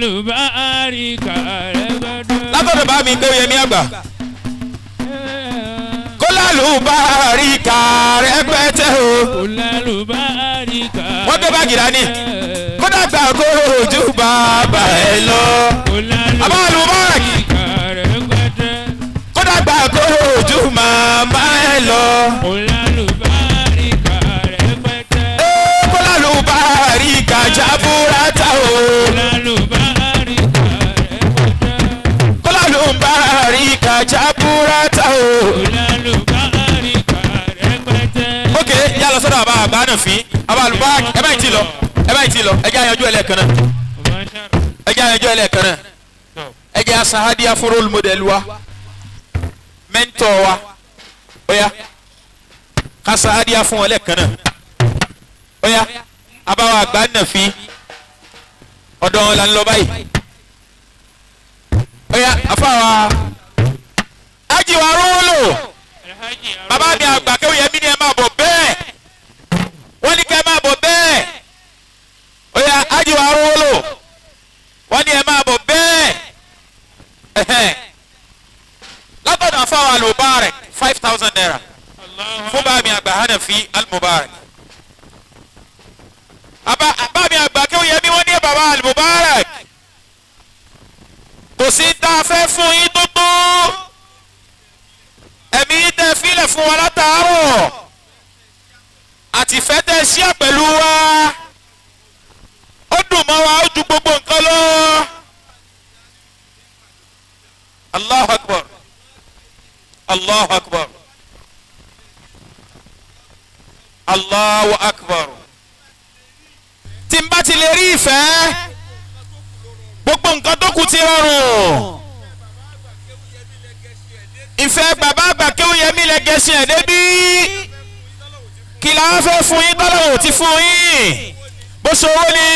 Olálùbáríkà rẹpẹtẹ. Látọ̀dọ̀ bá mi gbé yẹmí àgbà. Kólálùbáríkà rẹpẹtẹ o. Olálùbáríkà. Wọ́n gbé báàgì dání. Kódà gbà kó ojú bàbá ẹ lọ. Bàbá Al-Mubarak. Olálùbáríkà rẹpẹtẹ. Kódà gbà kó ojú màmá ẹ lọ. Olálùbáríkà rẹpẹtẹ. Ee, kólálùbáríkà jábúrátà o. Olálùbáríkà rẹpẹtẹ. Kólálùbáríkà jábúrátà o. Olálùbáríkà rẹpẹtẹ. Ok, yà lọ sọ́dọ̀ àbá àgbà náà fín. Bàbá Al-Mubarak, ẹ báyìí ti lọ. Ẹ báyìí ti lọ. Ẹ jẹ́ àyànjú ẹlẹ́ẹ̀kan náà. Ẹ jẹ́ àyànjú ẹlẹ́ẹ̀kan náà. Ẹ jẹ́ asahadiya fún role model wa, mentor wa. Oya, kasahadiya fún wọn lẹ́ẹ̀kan náà. Oya, abawa àgbà náà fín. Ọ̀dọ̀ wọn là ń lọ báyìí. Oya, afáwa ajiwa rúlò. Bàbá mi àgbà Kéwúyẹmí ni ẹ máa bọ̀ bẹ́ẹ̀. Wọ́n ní kẹ́ ẹ máa bọ̀ bẹ́ẹ̀. Oya, ajiwa rúlò. Wọ́n ní ẹ máa bọ̀ bẹ́ẹ̀. Ẹ̀hẹ́n. Látọ̀dọ̀ afáwa Al-Mubarak 5,000 naira fún bàbá mi àgbà Hanafi Al-Mubarak. Bàbá mi àgbà Kéwúyẹmí wọ́n ní bàbá Al-Mubarak. Kò sí tá a fẹ́ fún yín tó tó. Ẹ̀mí tẹ́ fílẹ̀ fún wa látàárọ̀. Àtìfẹ́ tẹ́ ṣíà pẹ̀lú wa. Ó dùn mọ́ wa, ó ju gbogbo nǹkan lọ. Allahu Akbar. Allahu Akbar. Allahu Akbar. Tí n bá ti lè rí ìfẹ́, gbogbo nǹkan tó kù ti rọrùn. Ìfẹ́ bàbá àgbà Kéwúyẹmí lẹ gẹṣin ẹ̀ débí. Kí la wá fẹ́ fún yín tọ́lọ́wọ́ ti fún yín. Bó ṣe owó ni,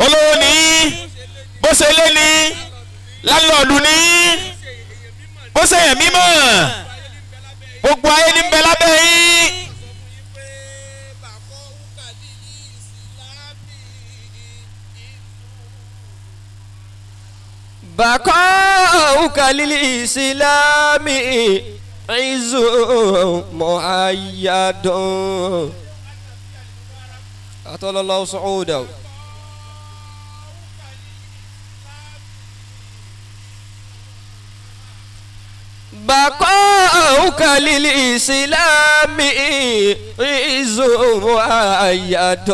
olówó ni, bó ṣe lé ni, lálọ́ọ̀dù ni, bó ṣe yẹn mímọ́, gbogbo ayé ní bẹ lábẹ́ yín. بقاؤك للإسلام عز مؤيد أطال الله صعوده. بقاؤك للإسلام عز مؤيد.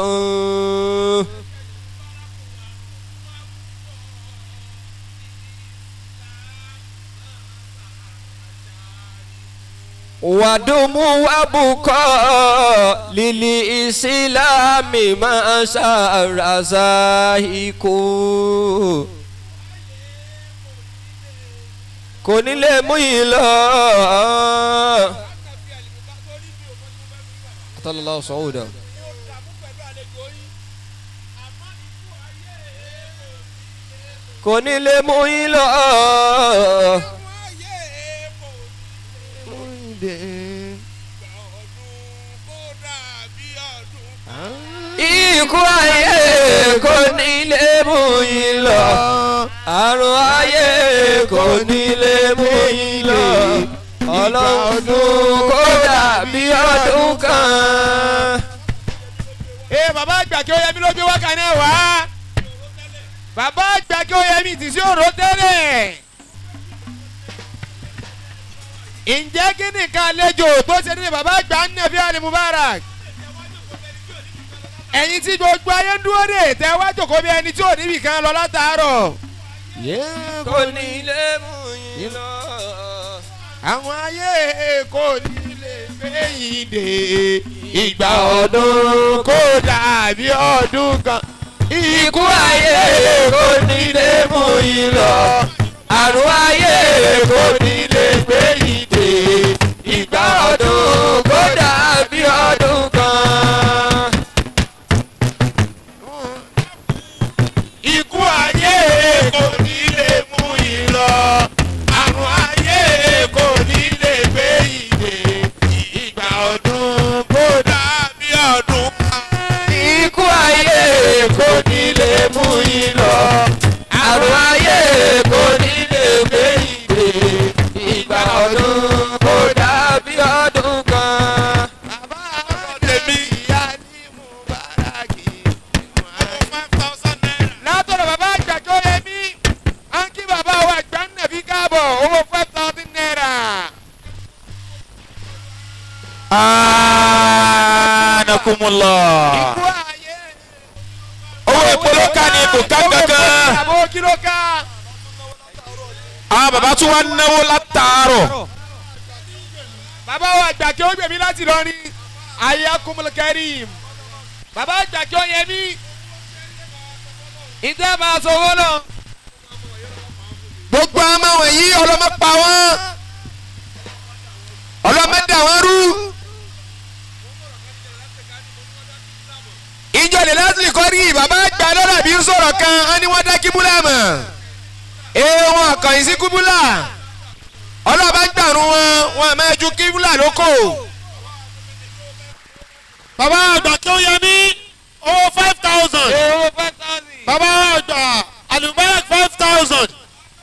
ودم وبقاء للإسلام ما شاء زاهق. Kò ní lè mú yìí lọ. Atọ́lọ́lá sọ̀húdà. Kò ní lè mú yìí lọ. Ikú ayé kò ní lè mú yín lọ. Àrùn ayé kò ní lè mú yín lọ. Ọlọ́run kó dàbí ọdún kan. Ee, bàbá àgbà Kéwúyẹmí ló gbé wákà náà wá. Bàbá àgbà Kéwúyẹmí ti sí òró tẹ́lẹ̀. Ǹjẹ́ kí nìkan àlejò tó ṣe ní bàbá àgbà Hanafi Al-Mubarak? Ẹ̀yin tí gbogbo ayé ń dúró dè tẹ́ wá jòkó bí ẹni tí ò níbì kan lọ látàárọ̀. Kò ní lè mú yín lọ. Àwọn ayé kò ní lè gbẹ̀yìn dè. Ìgbà ọdún kó dàbí ọdún kan. Ikú ayé kò ní lè mú yín lọ. Àrùn ayé kò ní lè gbé yín dè. Ìgbà ọdún kó dàbí ọdún kan. Ikú ayé kò ní lè mú yín lọ. Àrùn ayé kò ní lè gbé yín dè. Ìgbà ọdún kó dàbí ọdún kan. Ikú ayé kò ní lè mú yín lọ. Hayyakumullah. Ikú ayé. Owó epo ló ká ní kò ká kankan. Àbó kí ló ká? Àwọn bàbá tún wá náwó látàárọ̀. Bàbá wa àgbà kí ó gbèmí láti lọ ní. Hayyakumul Karim. Bàbá àgbà kí ó yẹ mí. Ìjẹ́ máa sọ owó náà. Gbogbo ọmọ wọ̀nyí ọlọ́mọ pa wọ́n, ọlọ́mọ dà wọ́n rú. Ìjọ lè láti kọ́ rí bàbá àgbà lọ́dà bí ń sọ̀rọ̀ kan á ní wọ́n dá kíbúlà mọ̀. Èèwọ̀n àkànyìn sí kíbúlà. Ọlọ́ba gbàrún wọn, wọn àmọ́ ju kíbúlà lóko. Bàbá àgbà kí ó yẹ mí owó 5,000. Owó 5,000. Bàbá àgbà Al-Mubarak 5,000.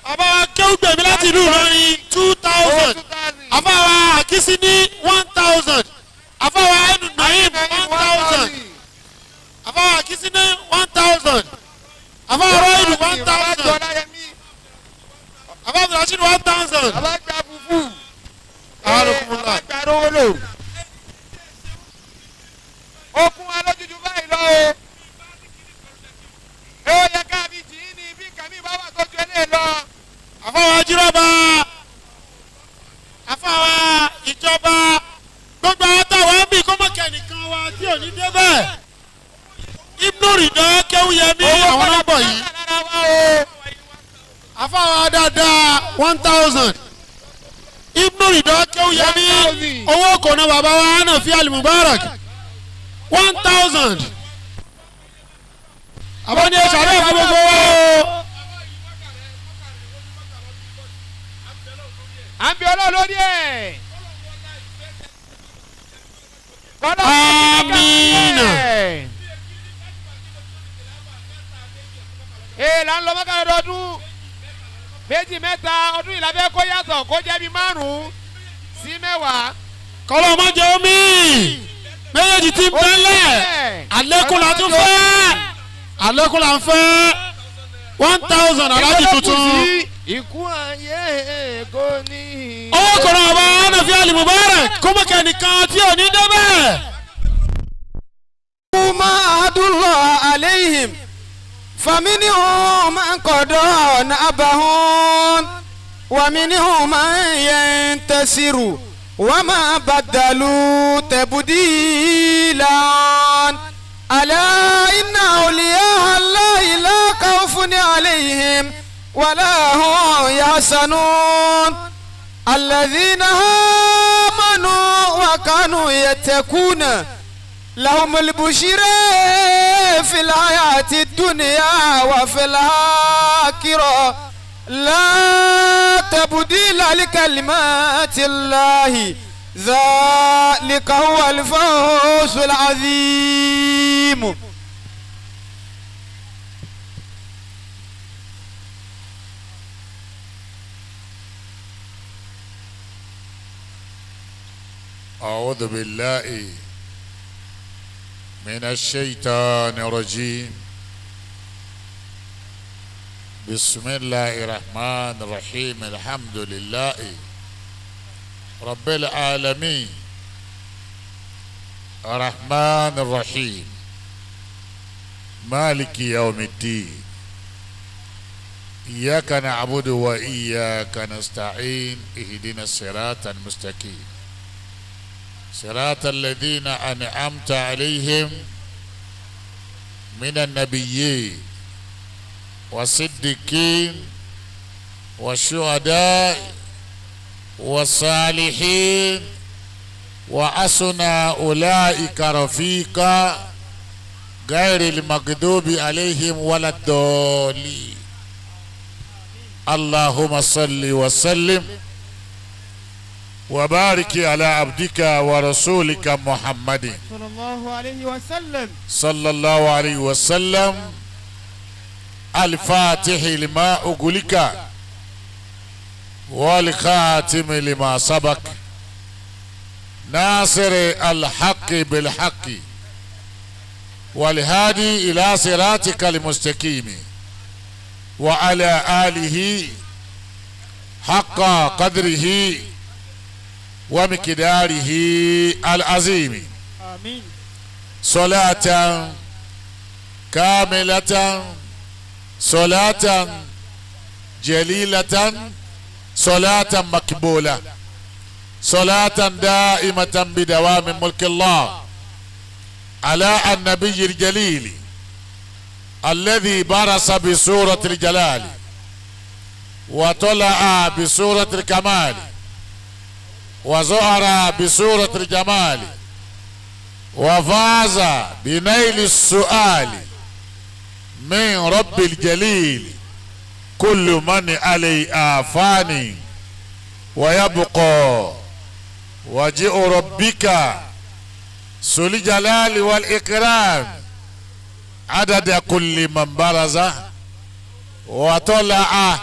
Bàbá wa Kéwúgbèmí láti ìlú Ìlọrin 2,000. Owó 2,000. Àfáwà Àkísí ní 1,000. Àfáwà Ẹnu Naim 1,000. Àfáwà Àkísí ní 1,000. Àfáwà Rọ́ìlù 1,000. Àfáwà Abdulrasheed 1,000. Bàbá gba fùfú. Alhamdulillah. Bàbá gba rówó lò. Okun wa lójújú báyìí lọ o. Ó yẹ ká fi jì í ní bí kàmí bá wà tó ju eléyìí lọ. Àfáwà Ajírọ́bà, àfáwà ìjọba, gbogbo àwọn táwọn ń bì kó mọ̀ kẹ́nìkan wa tí ò ní débẹ̀. Ibnu Rìdọ́ Kéwúyẹmí àwọn nọ́mbà yìí. Àfáwà dáadáa 1,000. Ibnu Rìdọ́ Kéwúyẹmí owó kò ná bàbá wa Hanafi Al-Mubarak 1,000. Àbọ̀ ni ẹ ṣàlàyé fún gbogbo wa o. À ń bí ọlọ́run lórí ẹ̀. Amina. Ee là ń lọ mọ́kànlá ọdún méjì mẹ́ta ọdún yìí la fẹ́ kó yàtọ̀ kó jẹ́ bí 5 sí 10. Kọ́lọ́ má jẹ́ omi méjèèjì tí ń bẹ́lẹ̀ àlékún la tún fẹ́, àlékún la ń fẹ́ 1,000 aláàjì tuntun. Ikú ayé kò ní. Owó kọ̀ọ̀rọ̀ ọba Hanafi Al-Mubarak kó mọ̀ kẹ́nìkan tí ò ní débẹ̀. ما عهد الله عليهم فمنهم من قضى نحبه ومنهم من ينتصر وما بدلوا تبديلا ألا إن أولياء الله لا خوف عليهم ولا هم يحزنون الذين آمنوا وكانوا يتقون لهم البشرى في الحياة الدنيا وفي الآخرة لا تبديل لكلمات الله ذلك هو الفوز العظيم. أعوذ بالله من الشيطان الرجيم. بسم الله الرحمن الرحيم. الحمد لله رب العالمين الرحمن الرحيم مالك يوم الدين إياك نعبد وإياك نستعين اهدنا الصراط المستقيم صراط الذين أنعمت عليهم من النبيين والصديقين والشهداء والصالحين وحسن أولئك رفيقا غير المغضوب عليهم ولا الضالين. اللهم صل وسلم وبارك على عبدك ورسولك محمد صلى الله عليه وسلم. صلى الله عليه وسلم الفاتح لما أغلق والخاتم لما سبق ناصر الحق بالحق والهادي إلى صراطك المستقيم وعلى آله حق قدره ومقداره العظيم. آمين. صلاة كاملة صلاة جليلة صلاة مقبولة صلاة دائمة بدوام ملك الله على النبي الجليل الذي برز بصورة الجلال وطلع بصورة الكمال وظهر بصورة الجمال وفاز بنيل السؤال من رب الجليل كل من علي آفاني ويبقى وجه ربك ذو الجلال والإكرام عدد كل من برز وطلع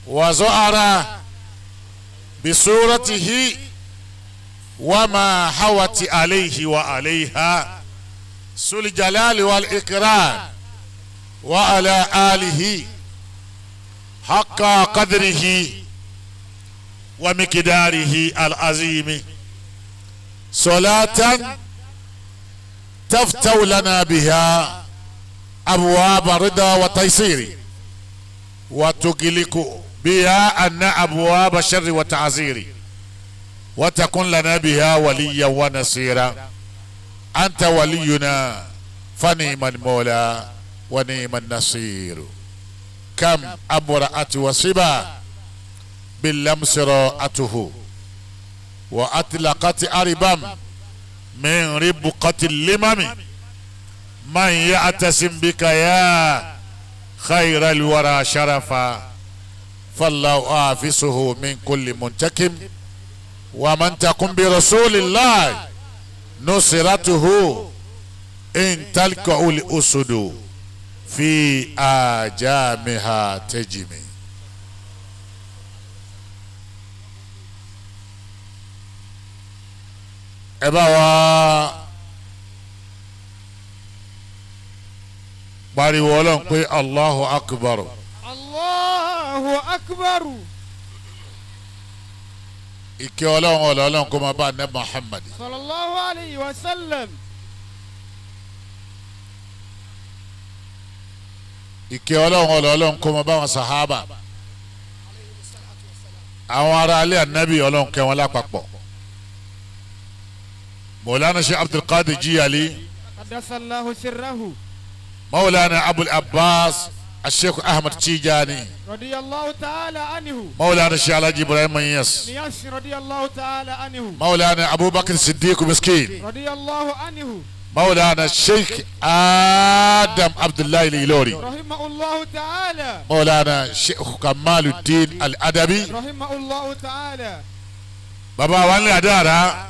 وظهر بصورته وما حوت عليه وعليها ذو الجلال والإكرام وعلى آله حق قدره ومقداره العظيم صلاة تفتح لنا بها أبواب رضا وتيسير وتغلق بها أن أبواب الشر وتعزير وتكن لنا بها وليا ونصيرا أنت ولينا فنعم المولى ونعم النصير. كم أمرأة وصبا باللمس راءته وأطلقت أربا من ربقة اللمم من يعتصم بك يا خير الورى شرفا فالله حافظه من كل منتكم ومن تكن برسول الله نصرته إن تلقى الأسد في آجامها تجمي. Ẹ bá wa pariwo Ọlọ́run pé Allahu Akbar. Allahu Akbar. Ìkẹ́ Ọlọ́run ọ̀lọ́ Ọlọ́run kó máa bá ní Muhammad. Sallallahu alayhi wa sallam. Ìkẹ́ Ọlọ́run ọ̀lọ́ Ọlọ́run kó máa bá wọn sàhábà. Àwọn ará alẹ́ ànábì Ọlọ́run kẹ́ wọn lápapọ̀. مولانا شيخ عبد القادر جيالي قدس الله سره مولانا أبو العباس الشيخ أحمد تيجاني رضي الله تعالى عنه مولانا الشيخ الحاج إبراهيم يس نياس رضي الله تعالى عنه مولانا أبو بكر الصديق مسكين رضي الله عنه مولانا الشيخ آدم عبد الله الإيلوري رحمه الله تعالى مولانا الشيخ كمال الدين الأدبي رحمه الله تعالى بابا وانلي أدارة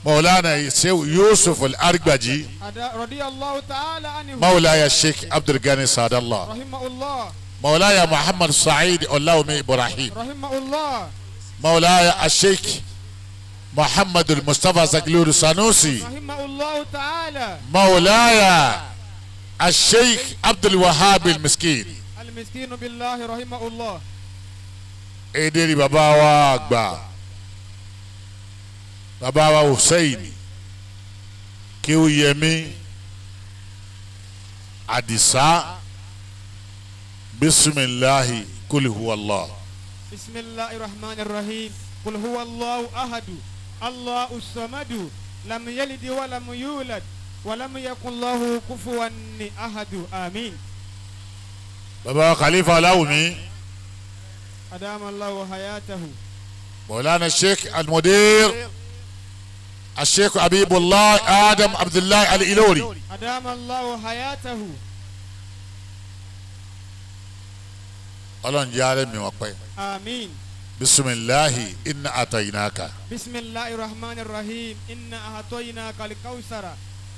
مولانا يوسف الأرجبجي رضي الله تعالى عنه مولاي الشيخ عبد الغني سعد الله رحمه الله مولاي محمد سعيد اللومي إبراهيم رحمه الله مولاي الشيخ محمد المصطفى زغلول السنوسي رحمه الله تعالى مولاي الشيخ عبد الوهاب المسكين المسكين بالله رحمه الله. Ederi baba wa àgbà baba wa Hussein Kéwúyẹmí Àdìsá bisimilahi kul huwa Allah. Bisimilahi rahman rahim kul huwa Allahu ahadu Allahu samadu lam yalidi wa lam yulad wa lam yakun lahu kufuwan ahadu amin. Baba wa Khalifa Aláwùmí. Adama Allahu hayatahu. Mawlana Sheikh Al-Mudir الشيخ حبيب الله آدم عبد الله الإيلوري أدام الله حياته. Ọlọ́run jẹ́ ààrẹ mi wọ́n pẹ́. آمين. بسم الله إنا أعطيناك. بسم الله الرحمن الرحيم إنا أعطيناك الكوثر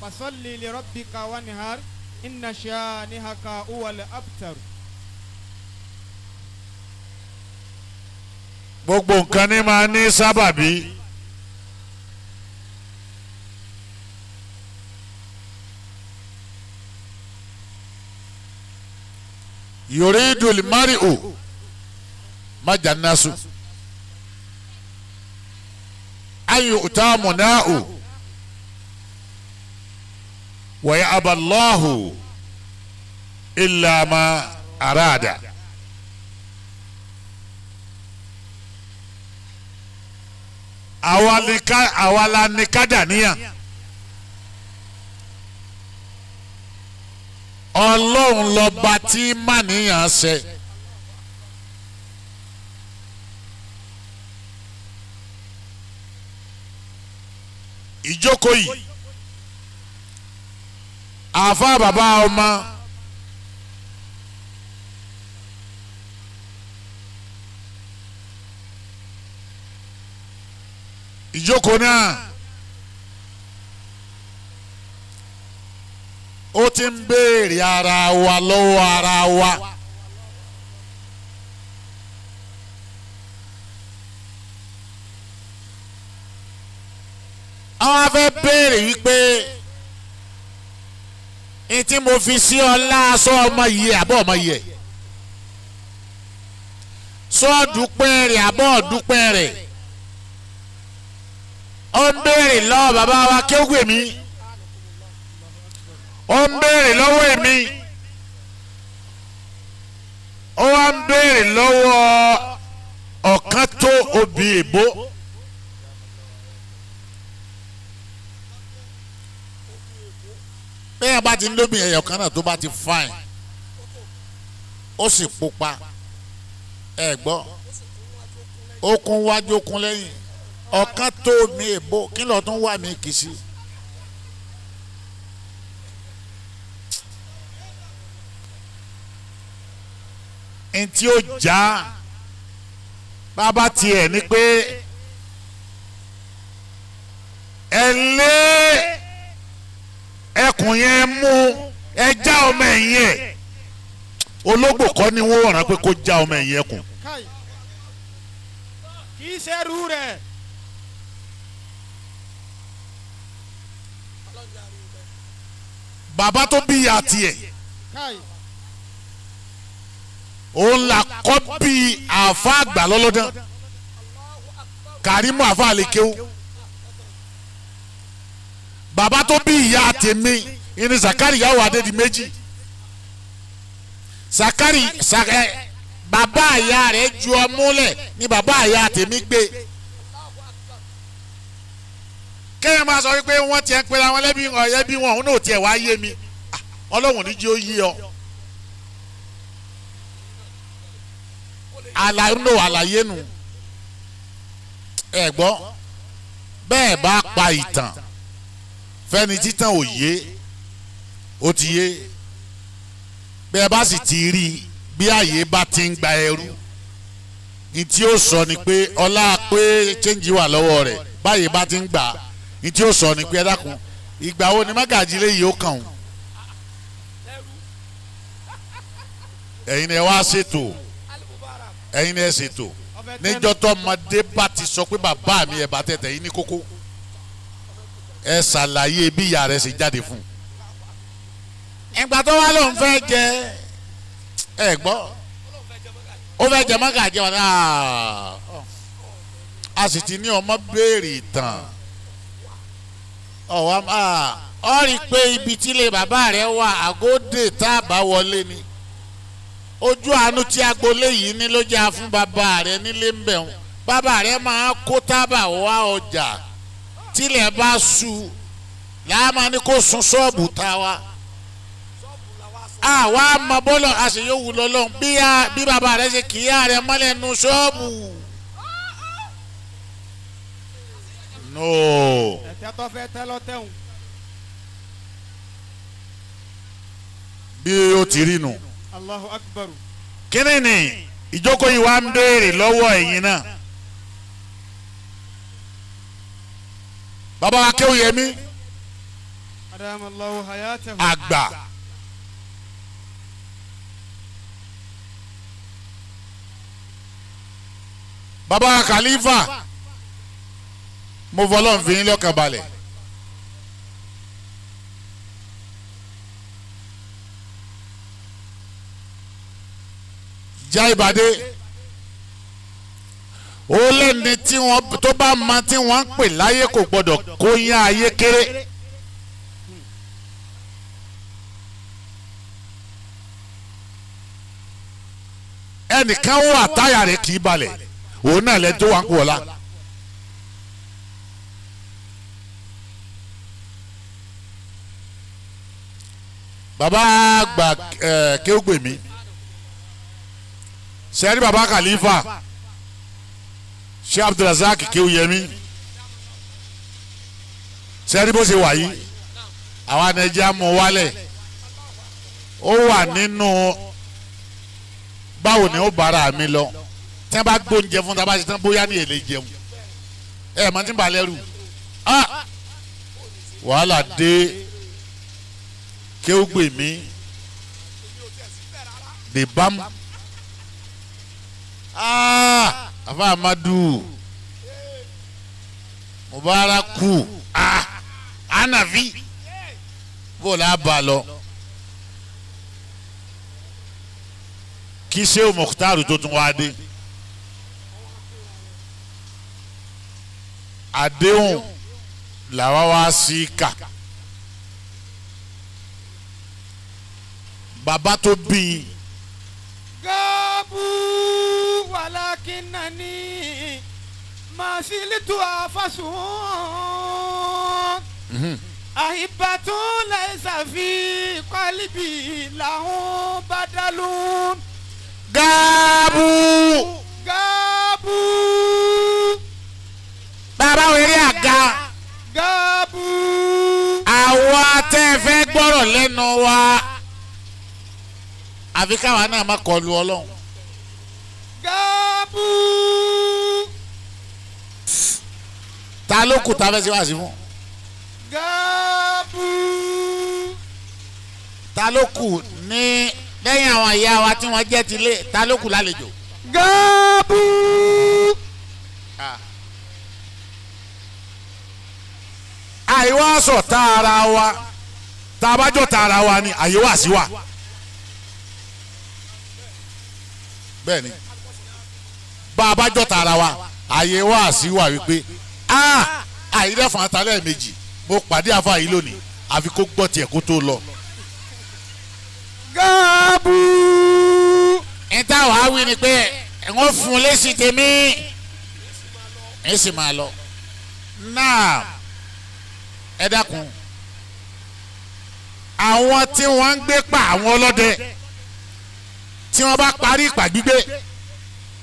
فصل لربك وانهر إن شانئك هو الأبتر. Gbogbo nǹkan ní máa ní sábàbí. Yuridu al-mar'u majannasu an yu'ta muna'u Wa ya'ba Allahu illa ma arada. Àwa la ní ká dàníyàn. Ọlọ́run lọ́ba tí màníyàn ṣe. Ìjókòó yìí àfa bàbá ọmọ ìjókòó náà ó ti ń béèrè ara wa lọ́wọ́ ara wa. Àwọn afẹ́ béèrè wípé ní tí mo fi sí ọlá aṣọ ọmọ yìí àbọ̀ ọmọ yìí sọ dúpẹ́ rẹ̀ àbọ̀ dúpẹ́ rẹ̀. Ó ń béèrè lọ́wọ́ bàbá wa kéwù mi, ó ń béèrè lọ́wọ́ èmi, ó wá ń béèrè lọ́wọ́ ọ̀kan tó obì èbó. Bẹ́ẹ̀ bá ti ń lóbi ẹ̀yọ̀ kan náà tó bá ti fine, ó sì pupa, ẹ gbọ́, ó kún wájú ó kún lẹ́yìn, ọ̀kan tó mi èbó kí lọ́ọ́ tún wà mí kì í sí. Ntí ó já bàbá tiẹ̀ ni pé ẹ lé ẹkùn yẹn mú ẹ já ọmọ ẹ̀yìn ẹ̀. Ológbò kọ́ ni wọ́n rán pé kó já ọmọ ẹ̀yìn ẹkùn. Kì í ṣe rú rẹ̀. Bàbá tó bí ìyá tiẹ̀ òun là kọ́ bí àfa àgbà lọ́lọ́dán Kàrímù àfa àlèkéwò. Bàbá tó bí ìyá tèmi ìní Zakari yàwó Adédìméjì. Zakari bàbá ìyá rẹ̀ ju ọmú lẹ̀ ni bàbá ìyá tèmi gbé. Kéèyàn máa sọ wípé wọ́n tiẹ̀ ń pera wọn lẹ́bí ọ̀yẹ́ bí wọn òun náà tiẹ̀ wá yé mi. Ọlọ́run ní jẹ́ ó yé ọ. Àlàyé nù àlàyé nù. Ẹ gbọ́ bẹ́ẹ̀ bá pa ìtàn fẹ́ni títàn ò yé ó ti yé, bẹ́ẹ̀ bá sì ti rí bí àyè bá ti ń gba ẹrú ní tí ó sọ ni pé ọlá pé chẹ́ǹjì wà lọ́wọ́ rẹ̀ báyìí bá ti ń gbà ní tí ó sọ ni pé ẹ dákun ìgbà wo ni mágàjí léyìí ó kàn ó, ẹ̀yin ni ẹ wá ṣètò, ẹ̀yin ni ẹ ṣètò níjọ́ tọ́mọdé bá ti sọ pé bàbá mi ẹ̀ bá tẹ̀tẹ̀ yín ní kókó, ẹ ṣàlàyé bí ìyá rẹ̀ ṣe jáde fún un. Ìgbà tó wá lóun fẹ́ jẹ ẹ gbọ́ ó fẹ́ jẹ mọ́gàjí wọn a sì ti ní ọmọ béèrè ìtàn ọ rí i pé ibi tílé bàbá rẹ̀ wà àgódè tá a bá wọlé ni ojú àánú tí agboolé yìí ní ló jẹ́ fún bàbá rẹ̀ nílé ń bẹ̀ wọn. Bàbá rẹ̀ máa kó tábà wá ọjà tílẹ̀ bá su làá ní kó sun ṣọ́ọ̀bù tá wa. Àwa mọ bọ́lọ̀ a sì yóò wù lọ́lọ́run bí bàbá rẹ̀ ṣe kìí rẹ̀ mọ́lẹ̀ nu ṣọ́ọ̀bù. No. Ẹ̀tẹ́ tó fẹ́ tẹ́ lọ́tẹ̀hún. Bí ó ti rí nu. Allahu Akbar. Kíni ni ìjókòó yìí wá ń béèrè lọ́wọ́ ẹ̀yin náà. Bàbá wa Kéwúyẹmí. Adamallahu hayatahu. Àgbà. Bàbá wa Khalifa. Mo fọlọ́n fi yín lọ́kàn balẹ̀. Já ìbàdí ó lẹ́ni tí wọ́n tó bá ma tí wọ́n ń pè láyé kò gbọ́dọ̀ kó yán ayé kéré. Ẹnìkan wà táyà rẹ̀ kì í balẹ̀, òun náà lẹ́ni tó wà ń kú ọ̀la. Bàbá àgbà Kéwúgbèmí, sẹ́rí bàbá Khalifa Sheikh Abdulrasaq Kéwúyẹmí, sẹ́rí bó ṣe wà yìí, àwa Nàìjíríà mú wálẹ̀, ó wà nínú báwo ni ó bára mi lọ. Tí wọ́n bá gbóúnjẹ fún tábà ṣe tán bóyá ní èlé jẹun, ẹ mọ̀ tí ń bà lẹ́rù, wàhálà dé. Kéwúgbèmí dè bám, afa Amadu Mubaraku, Anafi, bó la bá lọ. Kí Shehu Mukhtar tó tún wá dé, àdéhùn làwa wá sí kà. Bàbá tó bí i. Gaabu walakinani masilitu afasun ahibatun laysa fi qalbi lahum badalun. Gaabu. Gaabu. Bàbá wẹ̀rí àga. Gaabu. Àwa tẹ́ fẹ́ gbọ́rọ̀ lẹ́nu wa, àfi káwa náà má kọlu Ọlọ́run. Gaabu. Ta ló kù tá a fẹ́ ṣe wá sí fún? Gaabu. Ta ló kù ní lẹ́yìn àwọn ìyá wa tí wọ́n jẹ́ tilé, ta ló kù lálejò? Gaabu. Àìwá sọ tá ara wa, tá a bá jọ tá ara wa ni àyè wá sí wa. Bẹ́ẹ̀ni, bá a bá jọ tá ara wa, àyè wá sí wa wípé àyílẹ̀fọ̀n atalẹ̀ méjì mo pàdé àfa yìí lónìí, àfi kó gbọ́ tiẹ̀ kó tó lọ. Gaabu. N táwọn á wí ni pé wọ́n fún un lésì tèmi, ẹ sì máa lọ. Náà ẹ dákun, àwọn tí wọ́n ń gbé pa àwọn ọlọ́dẹ, tí wọ́n bá parí ìpà gbígbé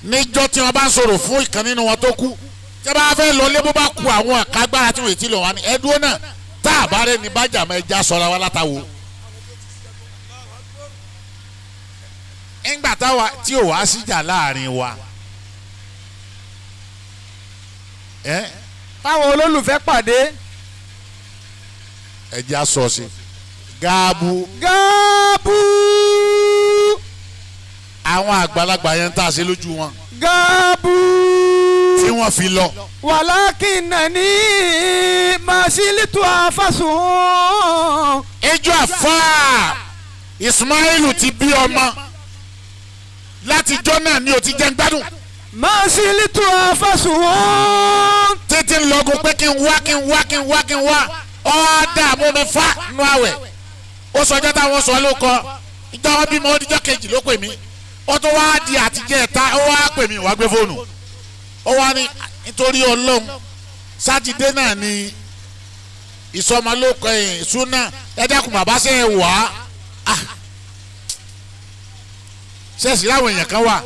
níjọ́ tí wọ́n bá ń sọ̀rọ̀ fún ìkan nínú wọn tó kú, tí wọ́n bá fẹ́ lọ lé bó bá ku àwọn àkágbára tí wọ́n ti lọ wá ní ẹdúró náà, tá a bá rẹ ní bájà máa já sọra wa látàwọ. Ńgbà táwa tí ò wá síjà láàrin wa. Táwọn olólùfẹ́ pàdé. Ẹ já sọ sí Gaabu. Gaabu. Àwọn àgbàlagbà yẹn ń tà sí lójú wọn. Gaabu. Tí wọ́n fi lọ. Walakinani masilitu afasun. Ejò àfáà Ismailu ti bí ọmọ látijọ́ náà ni o ti jẹ́ ń gbádùn. Masilitu afasun. Títí ń lọgun pé kí n wá kí n wá kí n wá kí n wá, ọ́ dààmú mi fa nù àwẹ̀. Ó sọjọ́ táwọn sọ ló kọ, ìjọ wọn bímọ ó dijọ́ kejì ló pè mí. Ó tún wá di àtijọ́ ẹ̀ta, ó wá pè mí, wá gbé fóònù. Ó wá ní nítorí Ọlọ́run, sátidé náà ni ìsọmọlókọ ẹ̀yìn súnà, ẹ dákun bàbá ṣe é wá. Ṣẹ́ẹ̀sì láwọn èèyàn kan wà,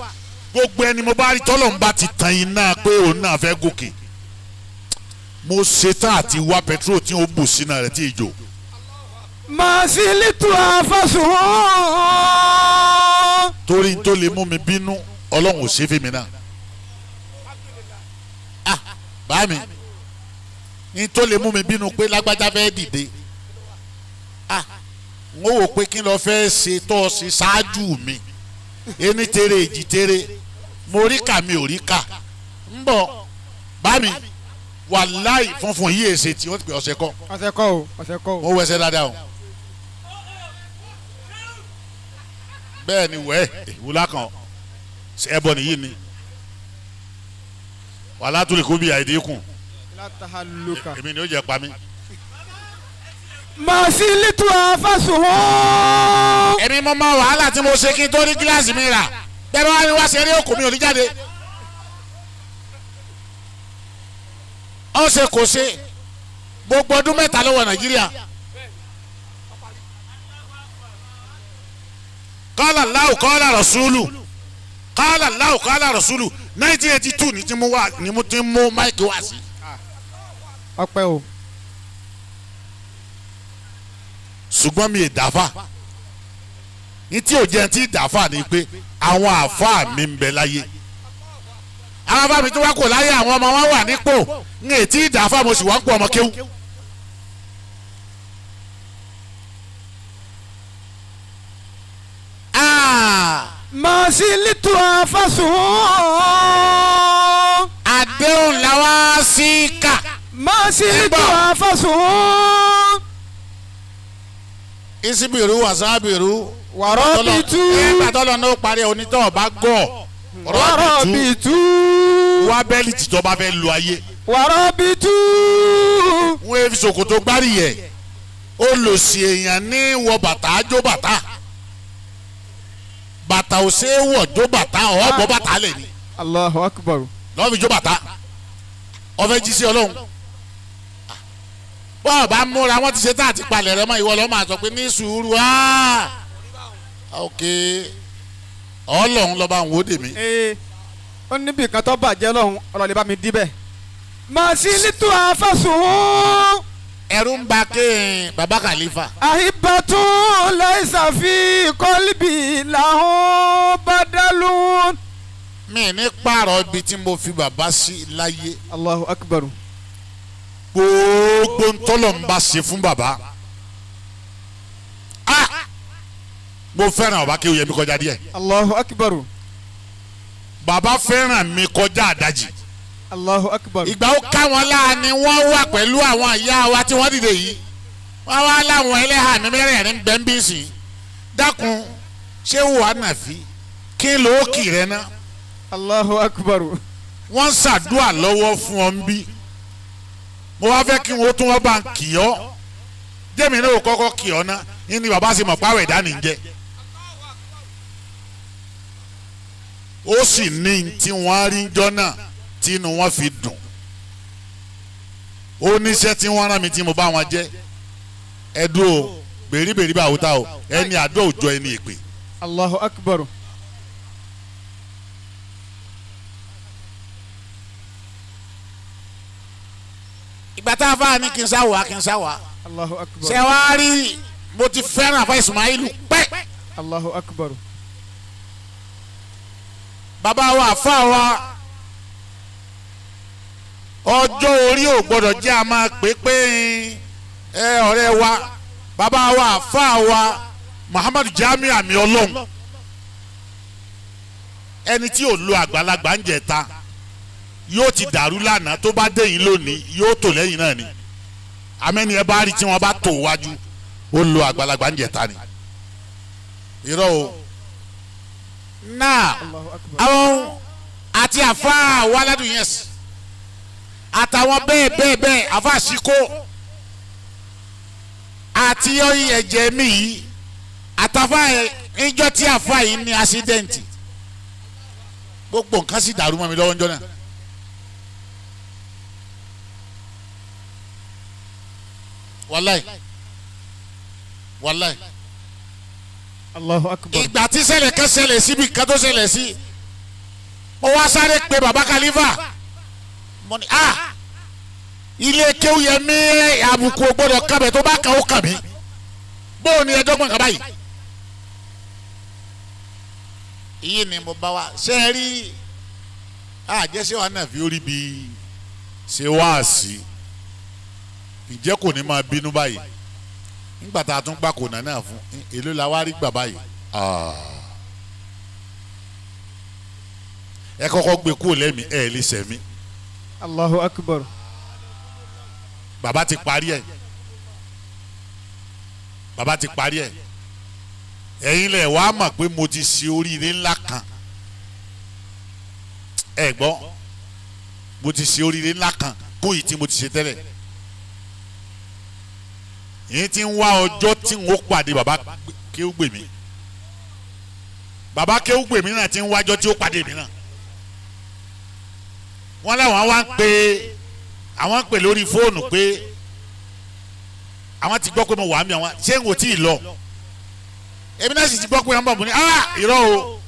gbogbo ẹni mo bá rí tọ́lọ̀ ń bá ti tan iná pé òun náà fẹ́ gòkè, mo ṣetán àti wá pẹtrol tí ó bù sínú rẹ̀ tí ì jò. Masilitu afasun. Torí tó lè mú mi bínú, Ọlọ́run ò ṣe fún mi náà. Bá mi ní tó lè mú mi bínú pé lágbájá fẹ́ dìde, n ó wò pé kí n lọ fẹ́ ṣe tó ṣe ṣáájú mi, ení tere èjì tere, mo rí kà mi ò rí kà, ń bọ̀ bá mi wàláì funfun yìí èsè tí wọ́n ti pè ọ̀sẹ̀ kọ́. Ọ̀sẹ̀ kọ́ o, ọ̀sẹ̀ kọ́ o. Mo wẹsẹ̀ dáadáa o. Bẹ́ẹ̀ ni wẹ́ẹ̀ ìwúlá kan ẹbọ nìyí ni wàhálà tó lè kó bí àìdínkù èmi ni ó jẹ pa mí. Masilitu afasun. Èmi mo mọ wàhálà tí mo ṣe kí n tó rí gíláàsì mi rà. Bẹ́ẹ̀ bá wá ní wá ṣeré òkú mi ò ní jáde. Ó ṣe kò ṣe gbogbo ọdún 3 lọ́wọ́ Nàìjíríà. Kọ́lá Allahu kọ́lá Rasulu kọ́lá Allahu kọ́lá Rasulu 1982 ni ti mú wá ni mo ti mú máìkì wá sí. Ọpẹ́ o. Ṣùgbọ́n mi ì dáfà ní tí ò jẹ́ ti dáfà ni pé àwọn àfáà mi ń bẹ láyé àwọn afá mi tó wá kò láyé àwọn ọmọ wọn wà nípò ń ètí ìdáfà mo sì wá ń pọ̀ ọmọ kéwú. Màsílítù àfàsùn. Àdéhùn làwa sí kà. Màsílítù àfàsùn. Isibiru wasabiru. Wàrọ́bìtú. Nígbà tọ́lọ́ náà parí onítọ̀ ọba gọ̀. Wàrọ́bìtú. Wá bẹ́ẹ̀lì tìjọba fẹ́ lu ayé. Wàrọ́bìtú. Wọ́n fi ṣòkòtò gbárí yẹ. Olòṣì èèyàn ní wọ bàtà jó bàtà. Bàtà ò ṣe é wọ̀ jó bàtà ọ̀ bọ́ bàtà lẹ̀ ni. Allahu Akbar. Lọ́ọ́ fi jó bàtà. Ọfẹ́ jí sí Ọlọ́run. Bọ́ọ̀ bá múra wọ́n ti ṣe tá àti palẹ̀ rẹ mọ́ ìwọ lọ́ọ́ máa sọ pé ní sùúrù áá. Ok Ọlọ́run lọ́ba ń wò dè mí. Ee ó níbi kan tó bàjẹ́ lọ́hùn ọlọ́lẹ̀ bá mi díbẹ̀. Màsílítù àfàsùn. Ẹ̀rù ń ba kéèyàn baba Khalifa. Àhìbàtún láìsàfi kọ́líbì làwọn bàdàlù. Mi ní pààrọ̀ ibi tí mo fi bàbá sí láyé. Allahu Akbar. Gbogbo ntọ́lọ̀ ń bá ṣe fún bàbá. Mo fẹ́ràn bàbá kí o yẹ mi kọjá díẹ̀. Allahu Akbar. Bàbá fẹ́ràn mi kọjá àdájì. Allahu Akbar. Ìgbà ó ká wọn láàánú wọ́n wà pẹ̀lú àwọn ìyá wa tí wọ́n dìde yìí. Wọ́n wá láwọn ẹlẹ́hà mi mẹ́rẹ̀ẹ̀rin bẹ́ẹ̀ ń bí sìn. Dákun ṣé wàá nàfi kí ló kì rẹ ná. Allahu Akbar. Wọ́n ń ṣàdúà lọ́wọ́ fún ọ ń bí. Mo wá fẹ́ kí wọ́n tún wọ́n bá ń kì ọ́. Jẹ́mi náà ò kọ́kọ́ kì ọ́ ná. Ní ni bàbá ṣe mọ̀ pàwọ̀ ẹ̀dá ní jẹ́. Ó sì ní tí wọ́n rí jọ́ náà tí inú wọn fi dùn. Ó níṣẹ́ tí wọ́n rán mi tí mo bá wọn jẹ́. Ẹdú o bèríbèrí bá òótá o ẹni àdó òjọ ẹni èpè. Allahu Akbar. Ìgbà tá a fà ní kí n sá wà kí n sá wà. Allahu Akbar. Ṣé wàá rí mo ti fẹ́ràn àfa Ismailu pẹ́. Allahu Akbar. Bàbá wa àfa wa ọjọ́ orí ò gbọ́dọ̀ jẹ́ a máa pè pé ẹ ọ̀rẹ́ wa bàbá wa àfa wa Muhammadu Jamiu àmì Ọlọ́run ẹni tí ò lo àgbàlagbà ń jẹta yóò ti dàrú lánàá tó bá dé yín lónìí yóò tò lẹ́yìn náà ni amẹ́ni ẹ bá rí tí wọ́n bá tò wájú ó lo àgbàlagbà ń jẹta ni irọ́ o náà àwọn àti àfa wàládùn yẹn àtàwọn bẹ́ẹ̀ bẹ́ẹ̀ bẹ́ẹ̀ àfa àṣìkò àti ẹ̀jẹ̀ mi yìí àtàfà ìjọ tí àfa yìí ní ásídẹ́ǹtì gbogbo nǹkan sì dàrú mọ́ mi lọ́wọ́ ńjọ́ náà. Wàláì wàláì. Allahu Akbar. Ìgbà tí ṣẹlẹ̀ kan ṣẹlẹ̀ síbi kan tó ṣẹlẹ̀ sí mo wá sáré pe baba Khalifa mo ní a ilé kéwù yẹn mi àbùkù gbọ́dọ̀ kábẹ tó bá kàn ó kàn mí bóun ni ẹjọ́ gbọ̀n kàn báyìí. Iye ni mo bá wa ṣe é rí àjẹsẹ́ wa náà fi orí bi ṣe wá sí ǹjẹ́ kò ní máa bínú báyìí nígbà tá a tún gbà kò nà náà fún èló la wá rí gbà báyìí ẹ kọ́kọ́ gbé kúrò lẹ́mìí ẹ lè sẹ̀mí. Allahu Akbar. Bàbá ti parí ẹ̀ bàbá ti parí ẹ̀ ẹ̀yin lẹ̀ wá mọ̀ pé mo ti ṣe oríire ńlá kan ẹ gbọ́ mo ti ṣe oríire ńlá kan kún yìí tí mo ti ṣe tẹ́lẹ̀ yìí ti ń wá ọjọ́ tí n ó pàdé bàbá kí ó gbè mí Bàbá kéwúgbè mi náà ti ń wájọ́ tí ó pàdé mi náà. Wọ́n láwọn wá ń pè àwọn ń pè lórí fóònù pé àwọn ti gbọ́ pé mo wà á mi àwọn ṣé n kò tí ì lọ. Èmi náà sì ti gbọ́ pé wọ́n bọ̀ mọ́ ní ah irọ́ o.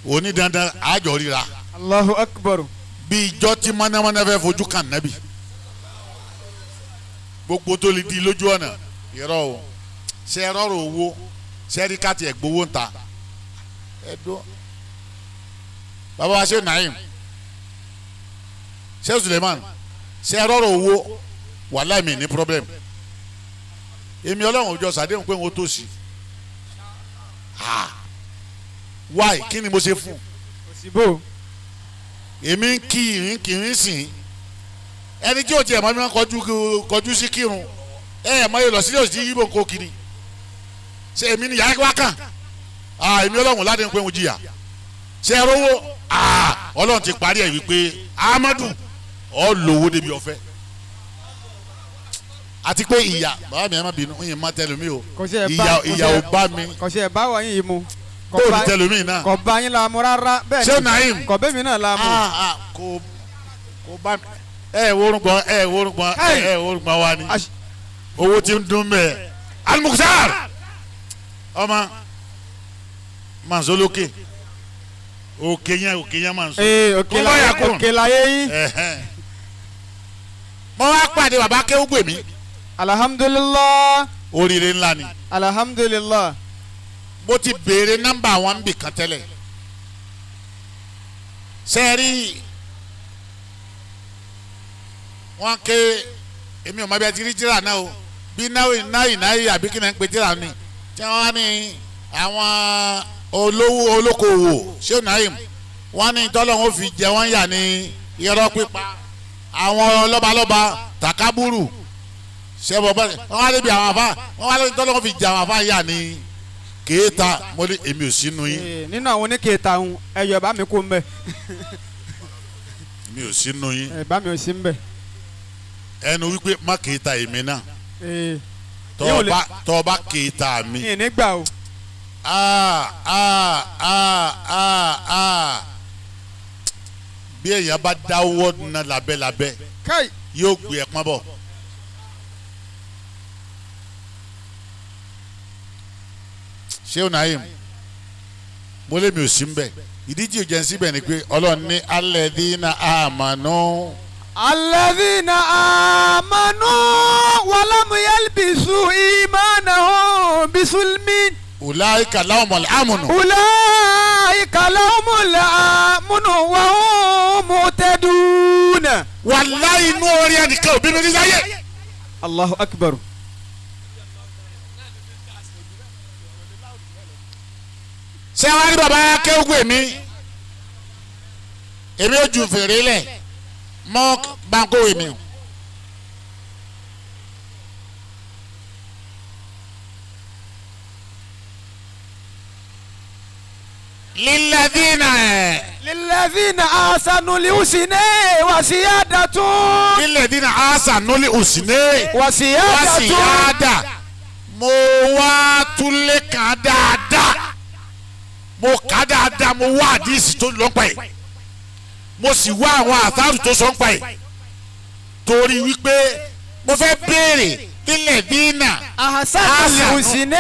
Òní dandan àjọ ríra. Allahu akbar. Bí ijọ́ tí mọ́nàmọ́ná fẹ́ fojú kàn nábì. Gbogbo tó lè di lójú ọ̀nà irọ́ o. Ṣé ẹ rọrùn owó ṣé rí káàtì ẹ̀ gbowó ń ta. Ẹ dún. Bàbá wa ṣe Naim ṣe Suleiman ṣe ẹ rọrùn owó wàhálà mi ní problem. Èmi Ọlọ́run òjò sàdéhùn pé n ó tòṣì. Why kí ni mo ṣe fún? Òsínbó. Èmi ń kí ìrìn kì í sìn. Ẹni tí ò tiẹ̀ mọ́ mi máa kọjú sí kírun. Ẹ ẹ̀ mọ́ yóò lọ sílé òsì yíbo nǹkó kiri. Ṣé èmi ni yàrá wá kàn? Èmi Ọlọ́run ládéhùn pé n ò jìyà. Ṣé ẹ rówó? Ọlọ́run ti parí ẹ̀ wípé Amadu ọ lówó débi ọ̀fẹ́. Àti pé ìyà bàbá mi ẹ má bínú ìyẹn má tẹlumi o. Ìyà ò bá mi. Kò ṣe ẹ̀ bá wọ̀nyí yìí mu. Bóòlù tẹlumi náà. Kò bá yín la mu rárá. Bẹ́ẹ̀ ni ṣé Naim. Kò bẹ́ẹ̀ mi náà la mu. Kò bá mi. Ẹ worúgbọ́n ẹ worúgbọ́n ẹ worúgbọ́n wa ni. Owó ti ń dún mẹ́ẹ̀. Al-Mukhtar ọmọ mansolókè òkè yẹn manso. Òkè láyé yín. Mo wá pàdé bàbá Kéwúgbè mi. Alhamdulillah. Oríire ńlá ni. Alhamdulillah. Mo ti béèrè nọ́mbà wọn bì kan tẹ́lẹ̀. Sẹ́ẹ̀rí wọ́n ké èmi ò mọ bí ẹ ti rí tíra náà o bí náà náà àbí kí náà ń pe tíra ni tí wọ́n ní àwọn olówó olókoòwò ṣé Naim wọ́n ní tọ́lọ́hún fi jẹ wọ́n yà ní irọ́ pípa àwọn lọ́balọ́ba takaburu ṣé bọ́ wọ́n wá débi àwọn afá wọ́n wá lórí tọ́lọ́hún fi jẹ àwọn afá yà ní kéèta mo ní èmi ò sínú yín. Nínú àwọn oníkéèta ń ẹyọ bá mi kú ń bẹ. Èmi ò sínú yín. Ẹ bá mi ò sí ń bẹ. Ẹnu wípé má kéèta èmi náà tọ́ bá kéèta mi. Ìní gbà o. Bí èèyàn bá dáwọ́ na lábẹ́lábẹ́ yóò gbé ẹ̀ pọ́n bọ̀. Ṣé Naim mo lé mi ò sí mbẹ ìdíje ò jẹ́ síbẹ̀ ni pé Ọlọ́run ní alladhina amanu. Alladhina amanu walam yalbisu imanahum bisulmin. Ulaika lahumul amnu. Ulaika lahumul amnu wa hum muhtadun. Wàláhì inú orí ẹnìkan òbí mi ní sáyé. Allahu akbar. Ṣé wàá rí bàbá Kéwúgbè mi? Èmi ò ju fèrè lẹ̀ mọ́ báńkó mi. Lilladhina. Lilladhina ahsanu al-husna wa ziyadatun. Lilladhina ahsanu al-husna wa ziyada. Mo wá túlé kan dáadáa. Mo kà dáadáa mo wá àdìsí tó lọ́pàá yìí. Mo sì wá àwọn àtàrù tó sọ ń pa yìí. Torí wípé mo fẹ́ béèrè lilladhina ahsanu al-husna.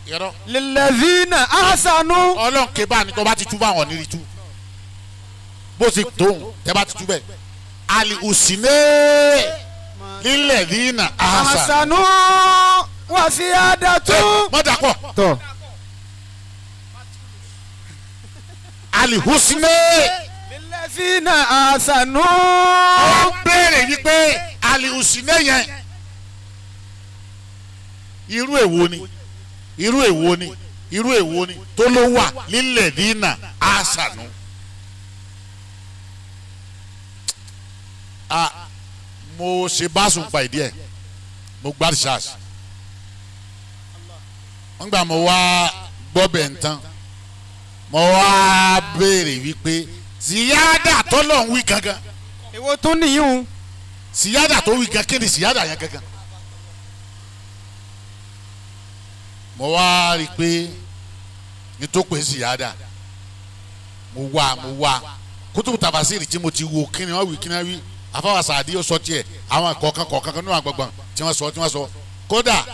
Yọrọ. Lilladhina ahsanu. Ọlọ́run ké bá ní tó bá ti tú bá wọn nírí tú. Bó ti tóun tẹ́ bá ti tú bẹ́ẹ̀. Al-husna lilladhina ahsanu. Ahsanu wa ziyadatu. Mọ́tà pọ̀. Tọ́. Al-husna. Lilladhina ahsanu. Wọ́n béèrè wípé al-husna yẹn irú èwo ni irú èwo ni irú èwo ni tó ló wà lilladhina ahsanu. Mo ṣe báṣu pa ìdí ẹ̀ mo gbá research nígbà mo wá gbọ́ bẹ̀ ń tán mo wá béèrè wípé ziyada tó lọ́n wí gangan. Èwo tún nìyí o. Ziyada tó wí gan kí ni ziyada yẹn gangan. Mo wá rí i pé Ní tó pè síyáda mo wá kútùbù tàfàsírì tí mo ti wo kíni wọ́n wí kíni wọ́n wí afáwà sàdí ó sọ tiẹ̀ àwọn kọ̀ọ̀kan nínú àgbọ̀gbọ̀n tí wọ́n sọ kódà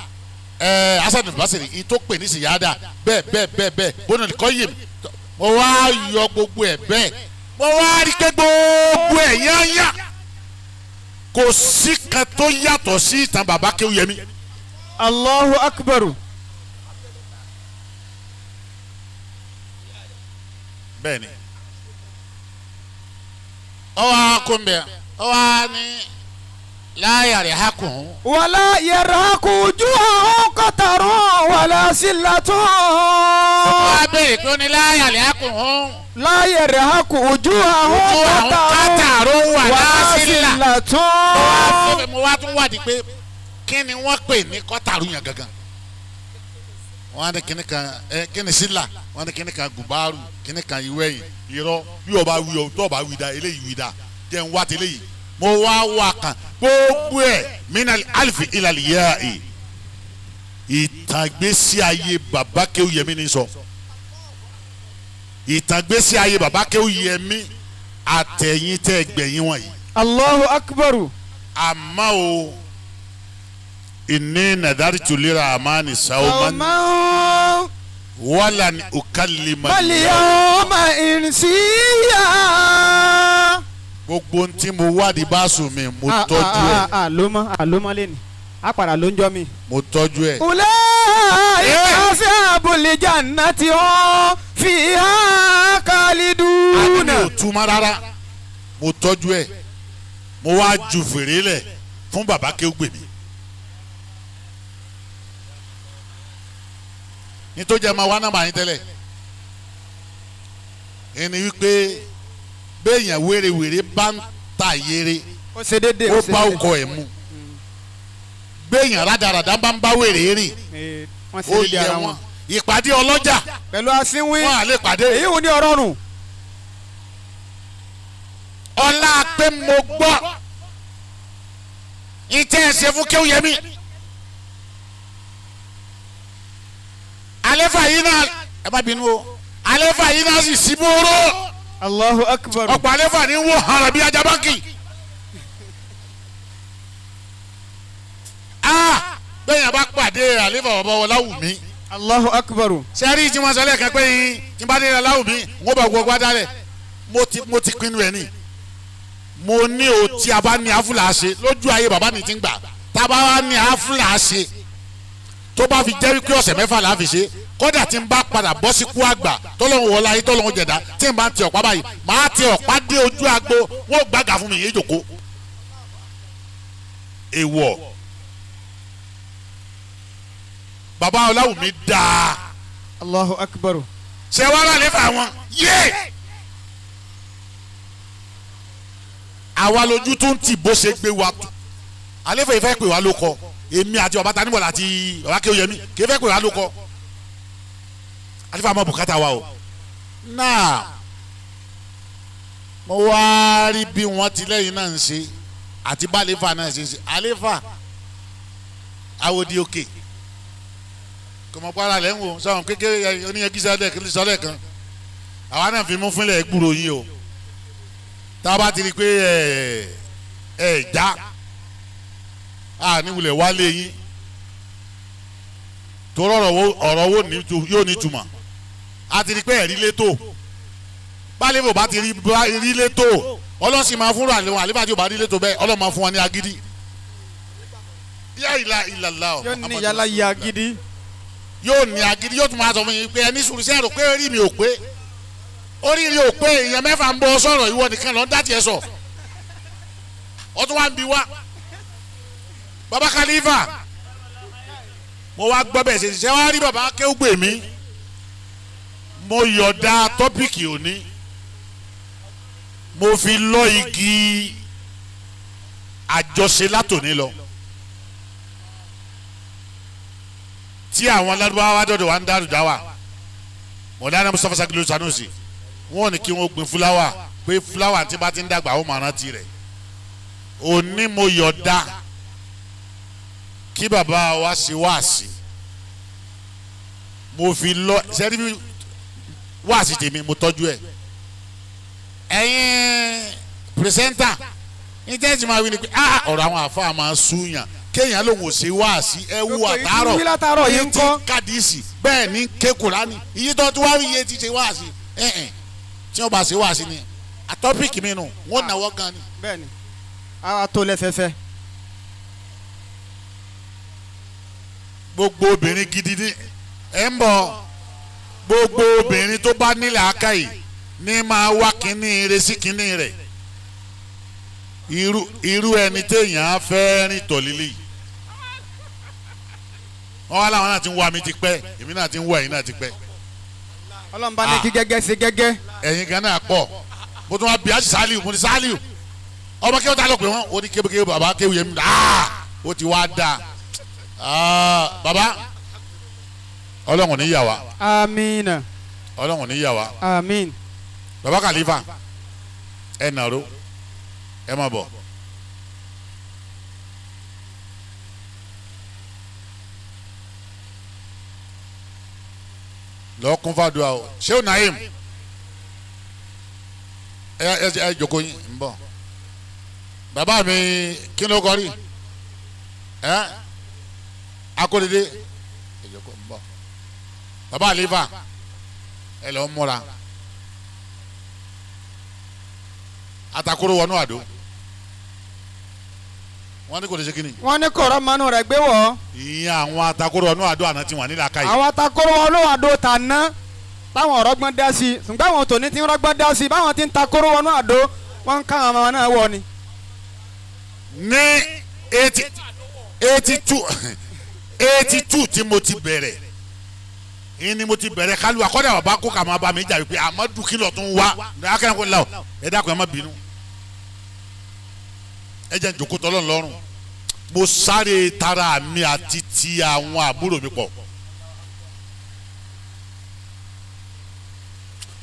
Hasan al-Basri ní tó pè ní síyáda bẹ́ẹ̀ bónú kọ́ yé mi mo wá yọ gbogbo ẹ̀ bẹ́ẹ̀ mo wá rí pé gbogbo ẹ̀ yányá kò sí kan tó yàtọ̀ sí ìtàn bàbá Kéwúyẹmí. Allahu akbar. Bẹ́ẹ̀ni ọwọ́ akóńbẹ ọwọ́ ní láyà rẹ̀ hákùn. Wàlá yarhaqu wujuhahum qatarun wàlá zillatun. Wọ́n á béèrè pé ó ní láyà rẹ̀ hákùn. La yarhaqu wujuhahum qatarun wàlá zillatun. Mo wá tún wádìí pé kí ni wọ́n pè ní kọ́tàrú yẹn gangan. Wọ́n á ní kíní kan kíní sílà wọ́n á ní kíní kan gùbárù kíní kan ìwẹ̀yìn irọ́ bí ọba wí ọ tó ọba wí da eléyìí wí da jẹ́ ń wá tẹ́lẹ̀ yìí mo wá wá kan gbogbo ẹ̀ minal alifi ilal ya'i ìtàgbésí ayé bàbá Kéwúyẹmí ni sọ ìtàgbésí ayé bàbá Kéwúyẹmí àtẹ̀yìn tẹ́ gbẹ̀yìn wọ̀nyí. Allahu akbar. Àmọ́ o inni nadartu lirahmani sawman walan ukallima al-yawma insiya. Gbogbo ntí mo wádìí bá sùn mi mo tọ́jú ẹ̀. Àlómọ́ lẹ́nu a padà ló ń jọ mi. Mo tọ́jú ẹ̀. Ulaika ashabul jannati hum fiha khalidun. Àní mi ò túmọ̀ rárá mo tọ́jú ẹ̀ mo wá ju fèrè lẹ̀ fún bàbá Kéwúgbèmí. Nítorí ẹ máa wá nọ́mbà yín tẹ́lẹ̀ ẹni wípé béèyàn wérewère bá ń ta yere ó ṣe déédéé ó bá ọkọ ẹ̀ mu béèyàn rádaràdá bá ń bá wèrè rìn ó yẹ wọn ìpàdé ọlọ́jà pẹ̀lú asínwín wọn à lè pàdé èyí ò ní ọ̀rọ̀ rùn. Ọlá pé mo gbọ́ ìtẹ́ ẹ̀ ṣe fún Kéwúyẹmí. Àléfà yìí náà ẹ má bínú o àléfà yìí náà sì sí bóró. Allahu akbar. Ọ̀pọ̀ àléfà ní wọ́n hàrà bí ajá báńkì. Bẹ́ẹ̀ yẹn bá pàdé àléfà bàbá wọn Láwùmí. Allahu akbar. Sẹ́rí tí wọ́n sọ lẹ́ẹ̀kan pé yín tí bá dé Láwùmí wọ́n bá gbogbo adálẹ̀ mo ti pinnu ẹ̀ ní. Mo ní o tí a bá ní àfúlà ṣe lójú ayé bàbá mi ti ń gbà tá a bá wá ní àfúlà ṣe tó bá fi jẹ́ wípé ọ̀sẹ̀ mẹ́fà la fi ṣe kódà tí n bá padà bọ́ sí kú àgbà tọ́lọ́hún wọlé ayé tọ́lọ́hún jẹ̀dá tí n bá ń tẹ ọ̀pá báyìí màá tẹ ọ̀pá dé ojú agbo wọ́n gbàgà fún mi yé jòkó. Èèwọ̀ bàbá Ọláwùmí dáa. Allahu akbar. Ṣé wàá rà lẹ́fà wọn yé àwa lójú tó ń tì bó ṣe gbé wa tó àlefà ìfẹ́ pè wá ló kọ èmi àti bàbá Tanímọ̀lá àti bàbá Kéwúyẹmí kì í fẹ́ pè wá ló kọ àlefa àmọ́ bùkátà wa o. Náà mo wá rí bí wọ́n ti lẹ́yìn náà ń ṣe àti bá àlefa náà ṣe ń ṣe àlefa awòdì òkè kọmọpára lẹ́ ń wò sọ̀rọ̀ kékeré oníyẹn kí sọ́lẹ̀ kan àwa náà fi mú fúnlẹ̀ gbúrò yín o tá a bá ti rí i pé ẹ ẹ já a ní wulẹ̀ wálé yín torí ọ̀rọ̀ wo yóò ní túmọ̀ a ti rí pé ẹ̀rí létò báyìí bò bá ti rí létò ọlọ́sìn máa fúnra àwọn àlébà tí ò bá rí létò bẹ́ẹ̀ ọlọ́run máa fún wọn ní agídí. Yá ìlà ìlàlá ọ. Yóò ní yàrá yà agídí. Yóò ní agídí yóò tún máa sọ fún yín pé ẹni sùúrù sẹ́rò pé orí mi ò pé orí mi ò pé èèyàn mẹ́fà ń bọ́ sọ̀rọ̀ ìwọ nìkan lọ́n dá tiẹ̀ sọ ọtún wá ń bi wá. Baba Khalifa mo wá gbọ́ bẹ́ẹ̀ ṣe ṣiṣẹ́ wá rí baba Kéwúgbèmí mo yọ̀ọ̀da tọ́pìkì òní mo fi lọ igi àjọṣe látòní lọ tí àwọn aládùúgbò dọ̀dọ̀ wa ń dárò dá wa mọ̀dáná Mustapha Sakilu Sanusi wọn ò ní kí wọ́n gbin fúláwà pé fúláwà tí bá ti ń dàgbà ó máa rántí rẹ̀ òní mo yọ̀ọ̀da kí bàbá wa ṣe wáàsí mo fi lọ sẹ́ni bí Wáàsí tèmi mo tọ́jú ẹ̀. Ẹ̀yin pírẹsẹ́ńtà ní tẹ́sí máa wí ni pé ọ̀rọ̀ àwọn àfa máa súnyàn kéèyàn lòun ò ṣe wáàsí ẹ wú àtàárọ̀ yìí ń kọ́ kàdísì bẹ́ẹ̀ ní ké Kùránì iye tó ti wá iye ti ṣe wáàsí ẹ̀ẹ́n tí wọ́n bá ṣe wáàsí ni àtọ́pìkì mi nù wọ́n náwó gan ni. Bẹ́ẹ̀ni àwa tó lẹ́sẹsẹ. Gbogbo obìnrin gidi ní ẹ̀ ń bọ̀ gbogbo obìnrin tó bá nílẹ̀ akáyì ní máa wá kínní ire sí kínní rẹ̀ irú ẹni téèyàn á fẹ́ rìn tọ̀lílì wọ́n wá láwọn náà ti ń wá mi ti pẹ́ èmi náà ti ń wá ẹ̀yin náà ti pẹ́. Ọlọ́run bá ní kí gẹ́gẹ́ ṣe gẹ́gẹ́. Ẹ̀yin gan náà pọ̀ mo tún wá bí aṣọ Sálíù mo ní Sálíù ọmọ kí wọ́n ta lọ pé wọ́n ó ní kébékébé bàbá kéwù yẹn mi ó ti wá dáa bàbá Ọlọ́run ní yà wá. Àmín. Ọlọ́run ní yà wá. Àmín. Bàbá Kàlífà ẹ nàró ẹ má bọ̀. Lọ kún fàdúrà o Shehu Naim ẹ ẹ ẹ jókòó yín ń bọ̀. Bàbá mi kí ló kọrí ẹ akóredé ẹ jókòó ń bọ̀. Bàbá àlífà ẹ lọ múra atakoro wọnú àdó wọn ní kò lè ṣe kíni. Wọ́n ní kọ̀rọ̀ mọ́nú rẹ̀ gbé wọ̀. Ìyẹn àwọn atakoro wọnú àdó àná ti wà nílà káyì. Àwọn atakoro wọnú àdó tà ná táwọn ọ̀rọ̀gbọ́n dá sí i ṣùgbọ́n àwọn tòní ti ń rọ́gbọ́n dá sí i báwọn ti ń takoro wọnú àdó wọ́n ń ká àwọn ọmọ náà wọ̀ ni. Ní 82 tí mo ti bẹ̀rẹ̀ ni mo ti bẹ̀rẹ̀ kálù akọ́dà bàbá kó kà máa bá mi jà wípé Amadu kìlọ̀ tún wá akẹ́kọ̀ọ́ kò la o ẹ dákun ẹ má bínú ẹ jẹ́ n jókòó tọ́lọ́ lọ́rùn mo sáré tara mi àti ti àwọn àbúrò mi pọ̀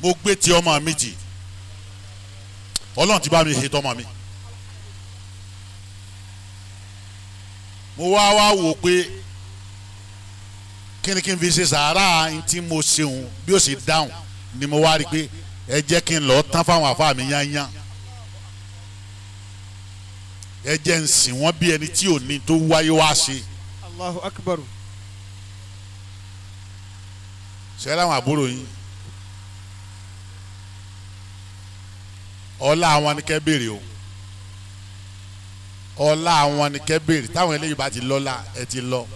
mo gbé ti ọmọ mi jì Ọlọ́run ti bá mi ṣe tọmọ mi mo wá wò pé kí ni kí n fi ṣe sàárà ntí mo ṣeun bí ó ṣe dáhùn ni mo wá rí i pé ẹ jẹ́ kí n lọ tán fáwọn àfáà mi yányán ẹ jẹ́ n sìn wọ́n bí ẹni tí ò ní tó wáyé wá ṣe. Allahu Akbar. Ṣé láwọn àbúrò yín ọlá àwọn ni kẹ́ béèrè o ọlá àwọn ni kẹ́ béèrè táwọn eléyìí bá ti lọ́lá ẹ ti lọ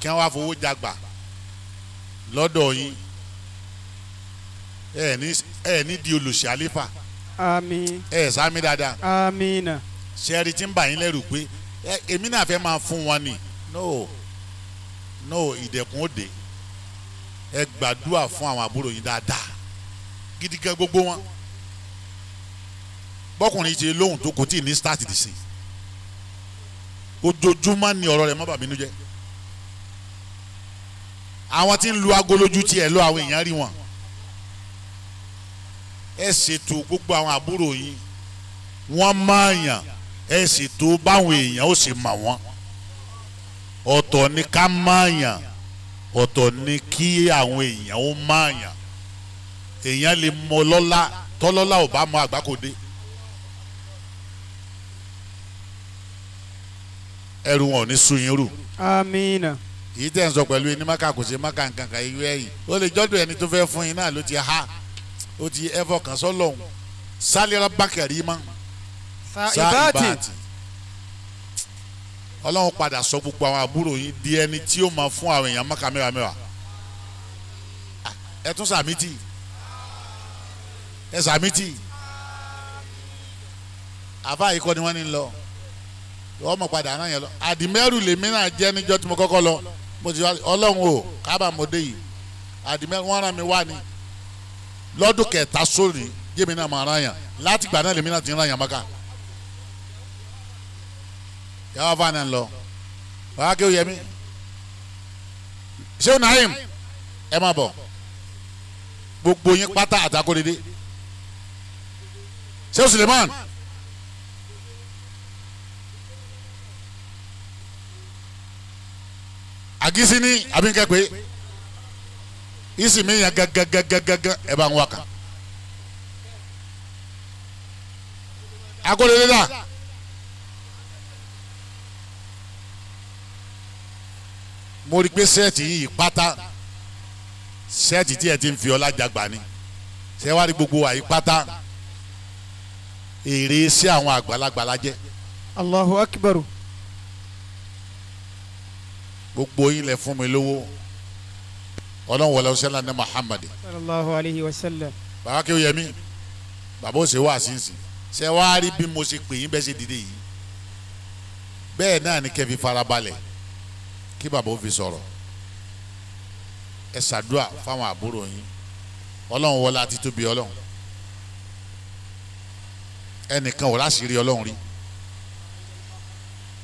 kí wọ́n wá fowó jagbà lọ́dọ̀ yín ẹ ní di olùsí àlífà. Àmín. Ẹ sàmì dáadáa. Àmín. Sẹ́ẹ̀rì tí ń bà yín lẹ́rù pé èmi náà fẹ́ máa fún wọn ni no ìdẹ̀kùn ó dé ẹ gbàdúrà fún àwọn àbúrò yín dáadáa gidi gan gbogbo wọn bọ́kùnrin ṣe lóhùn tó kò tí ì ní start dì sí ojoojúmọ́ ni ọ̀rọ̀ rẹ̀ má bà mí nú jẹ́ àwọn tí ń lu aago lójú tiẹ̀ lọ àwọn èèyàn rí wọn ẹ ṣètò gbogbo àwọn àbúrò yín wọ́n máa yàn ẹ ṣètò báwọn èèyàn ó sì mà wọ́n ọ̀tọ̀ ni ká máa yàn ọ̀tọ̀ ni kí àwọn èèyàn ó máa yàn èèyàn lè mọ lọ́lá tọ́lọ́lá ò bá mọ àgbákòde ẹrù wọn ò ní sú yín rù. Àmín. Èyí tẹ̀ ń sọ pẹ̀lú ẹni maka kò ṣe maka nǹkan kan ìwé ẹ̀yìn ó lè jọ́dọ̀ ẹni tó fẹ́ fún yín náà ló ti há ó ti ẹ̀fọ́ kan sọ́lọ́hún sálẹ́rà bákẹ́rì mọ́ Sa ìbáàtì. Ọlọ́run padà sọ gbogbo àwọn àbúrò yín di ẹni tí ó máa fún àwọn èèyàn maka mẹ́wàá mẹ́wàá ẹ tún sàmì tì ẹ sàmì tì àfa yìí kọ́ ni wọ́n ní lọ ọmọ padà náà yẹn lọ àdìmẹ́rù lèmi náà jẹ́ níjọ́ tí mo kọ́kọ́ lọ mo ti wá Ọlọ́run o kábà mo dé yìí àdìmẹ́rù wọ́n rán mi wá ni lọ́dún kẹta sórí jẹ́mi náà máa rán yàn láti gbà náà lèmi náà ti rán yàn mọ́ká yàrá fún àná lọ wàá kí o yẹ mí Shehu Naim ẹ má bọ̀ gbogbo yín pátá àtàkùn dédé Shehu Suleiman. Àgísí ní àbínkẹ́ pé Ìsìnmi yẹn gángan ẹ bá ń wá kan. Akóredé dà. Mo rí i pé sẹ́ẹ̀tì yìí pátá sẹ́ẹ̀tì tí ẹ ti ń fi ọlá jàgbá ni ṣé wàá rí gbogbo wa yìí pátá èrè sí àwọn àgbàlagbà la jẹ́. Allahu akbar. Gbogbo yín lẹ fún mi lówó ọlọ́run wọlé ọsẹ́lá ní Muhammad. Sallallahu alayhi wa sallam. Bàbá kí o yẹ mí bàbá ó ṣe wá sínsìn ṣé wàá rí bí mo ṣe pè yín bẹ́ẹ̀ ṣe dìde yìí bẹ́ẹ̀ náà ni kẹ́ fi farabalẹ̀ kí bàbá ó fi sọ̀rọ̀ ẹ ṣàdúrà fáwọn àbúrò yín ọlọ́run wọlé àti tóbi ọlọ́run ẹnìkan ò láṣìírí ọlọ́run rí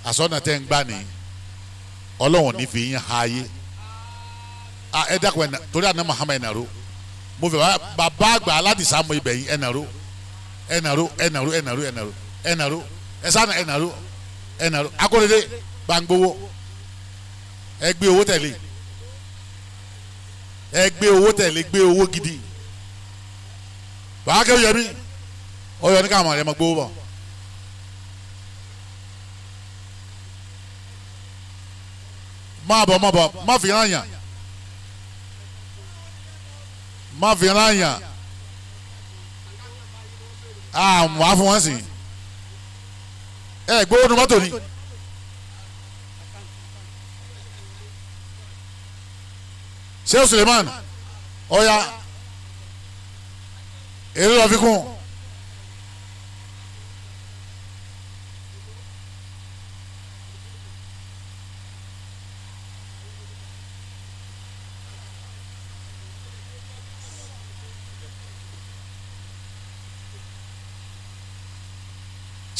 àsọ̀nà tẹ́ ń gbà ní ọlọ́run ní fi yín ha ayé ẹ dákun ẹ̀ torí àná Muhammad ẹ̀ nàró mo fẹ́ bàbá àgbà aládìsá mo ibẹ̀ yín ẹ̀ nàró ẹ̀ nàró ẹ̀ nàró ẹ̀ nàró ẹ̀ nàró ẹ̀ nàró ẹ̀ sànà ẹ̀ nàró ẹ̀ nàró akóredé gbàngbówó ẹ gbé owó tẹ̀lé ẹ gbé owó tẹ̀lé gbé owó gidi bàá kẹ́ yẹmi ọyọ ní káwọn ọmọ gbówó bọ̀. Má bọ̀ má bọ̀ má fi hàn yàn má fi hàn yàn àmọ́ àfún wọn sì ẹ gbówó nu mọ́tò ni. Sheikh Suleiman ọ̀ya èrè lọ fi kún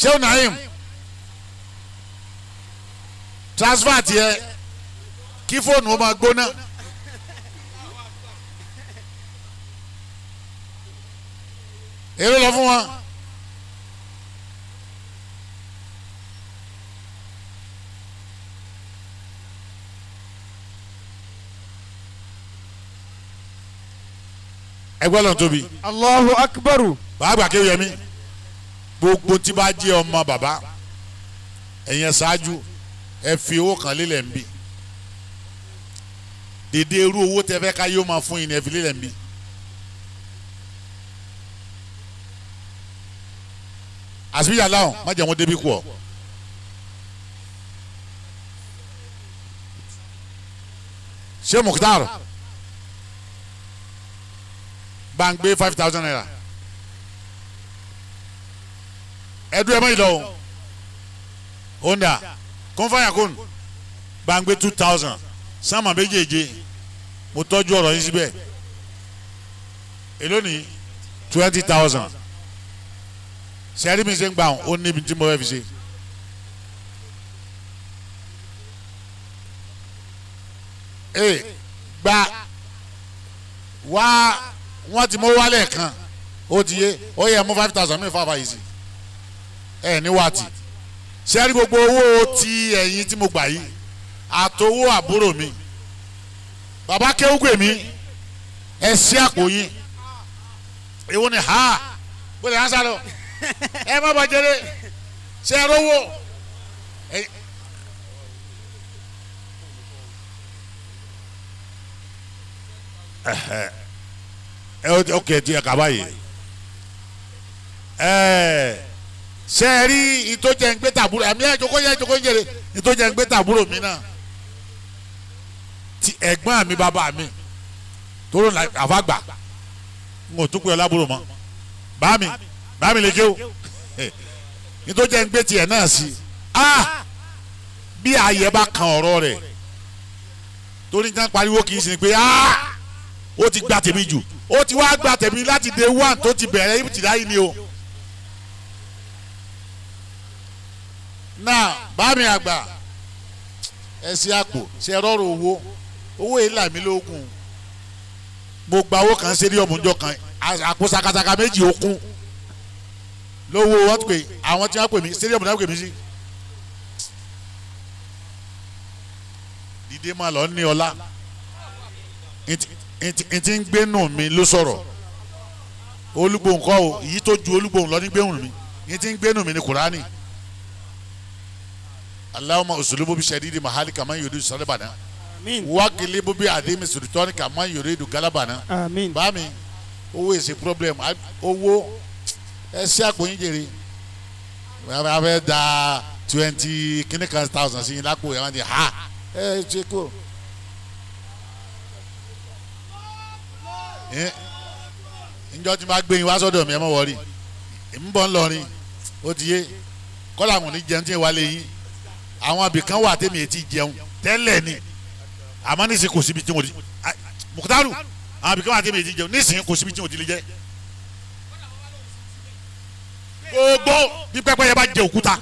Sheikh Naim transfer tiẹ̀ kí fóònù ó máa gbóná. Èrè lọ fún wọn. Ẹgbẹ́ lọ́n tóbi. Allahu akbar. Bàbá àgbà kéwì yẹmi gbogbo tí bá jẹ́ ọmọ bàbá ẹ̀yẹn ṣáájú ẹ fi owó kan lélẹ̀ ń bì dèdè irú owó tẹ fẹ́ ká yóò máa fún yín ní ẹ fi lélẹ̀ ń bì. Àsìbíyà láwọn má jẹ́ wọn débi kú ọ. Ṣé Mukhtar bá ń gbé 5,000 naira ẹdú ẹ mọ ìlọ o onda kọnfàyàkùn bá ń gbé 2,000 sáàmà méjèèje mo tọ́jú ọ̀rọ̀ yín síbẹ̀ èló ní 20,000 sẹ́rí mi ṣe ń gbà ó níbi tí mo fẹ́ fi ṣe. Ee gba wá wọ́n ti mọ wálẹ̀ kan ó ti yé ó yẹ mú 5,000 mi fàfà yìí sí ẹ ní wàtí sẹ́rí gbogbo owó ti ẹ̀yìn tí mo gbà yìí àtowó àbúrò mi bàbá kéwúgbè mi ẹ sí àpò yín èwo ni ha bó lè hásá lọ ẹ má bàjẹ́ dé ṣe é rówó ẹ. Ẹ ok ti ẹ kaba yìí ẹ ṣe é rí ìtòjẹ ń gbé tàbúrò àmì ẹ jókòó yẹ jókòó yẹ ìtòjẹ ń gbé tàbúrò mi náà ti ẹ̀gbọ́n mi bàbá mi tóró àfàgbà n ò tún pé ọ lábúrò mọ́ bàmí bàmí lè jẹ́ o nítorí jẹ́ ń gbé tiẹ̀ náà sí a bí ààyè bá kan ọ̀rọ̀ rẹ̀ torí nǹkan pariwo kì í sin pé a ó ti gba tèmi jù ó ti wá gba tèmi láti day one tó ti bẹ̀rẹ̀ ibùtìláyìí ni o. náà bàmí àgbà ẹ ṣe àpò ṣe rọrùn owó owó yìí là mí lóògùn mo gba owó kan ṣe ní ọmọdé kan àpò sakasaka méjì okun lówó wọ́n pè àwọn tí wọ́n pè mí stadium náà pè mí sí. dìde máa lọ ní ọlá N ti ń gbénú mi ló sọ̀rọ̀ olúgbòhùn kọ́ o èyí tó ju olúgbòhùn lọ ní gbéhùn mi n ti ń gbénú mi ní Kùránì. Allahumma usulubu bi shadidi mahali kama yuridu salabana. Àmín. Wakilibu bi adimi sultani kama yuridu galabana. Àmín. Bá mi owó is a problem. Owó ẹ ṣe àpò yín jèrè a fẹ́ da 20 kíní kan thousand sí yín lápò ẹ̀ wọ́n ti ha ẹ ṣe kú. Njọ́ tí n bá gbé yín wá sọ́dọ̀ mi ẹ má wọrí ń bọ̀ ńlọrin ó ti yé kọ́lá àwọn ò ní jẹun tí ń wálé yín àwọn abìkan wà tẹ́mi etí jẹun tẹ́lẹ̀ ni àmọ́ nísìnyí kò síbi tí wọ́n ti Mukutaru àwọn abìkan wà tẹ́mi etí jẹun nísìnyí kò síbi tí wọ́n ti lè jẹ gbogbo bí pẹ́pẹ́yẹ bá jẹ òkúta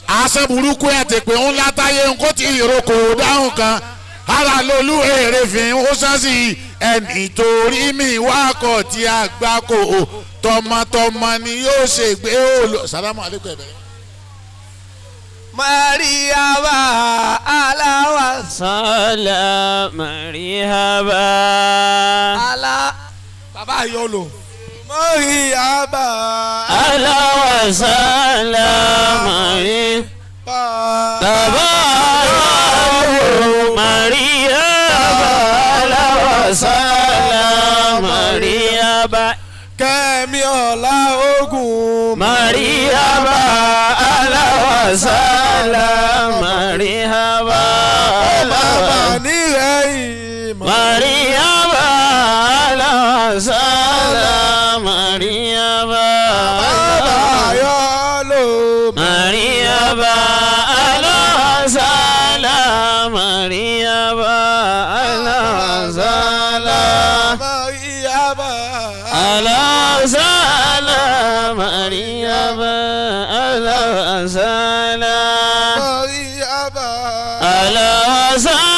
àṣẹ burúkú ẹ̀ tèpè ńlá táyé ńkó tí ìrókò dáhùn kan ara lolú èrè fi ń ó sásì ẹnì torí mi wákọ̀ tí a gbá kò ó tọmọtọmọ ni yóò ṣègbè ó lọ. Sàlámù aleykum ẹ̀bẹ̀rẹ̀. Mariama aláwa Sala marihaba. alá. Bàbá ayọ̀ lò. Mariama Alawa sala marihaba. Bàbá marihaba. Alawa sala marihaba. Kẹ́mi ọ̀la ogun. Marihaba. Alawa sala marihaba. Bàbá nírẹ̀yìn. Marihaba. Alawa sala marihaba. Bàbá ayọ̀ lò. Marihaba. Alawa sala marihaba. Alawa sala. Mariama. Alawa sala marihaba. Alawa sala. Mariama. Alawa sala.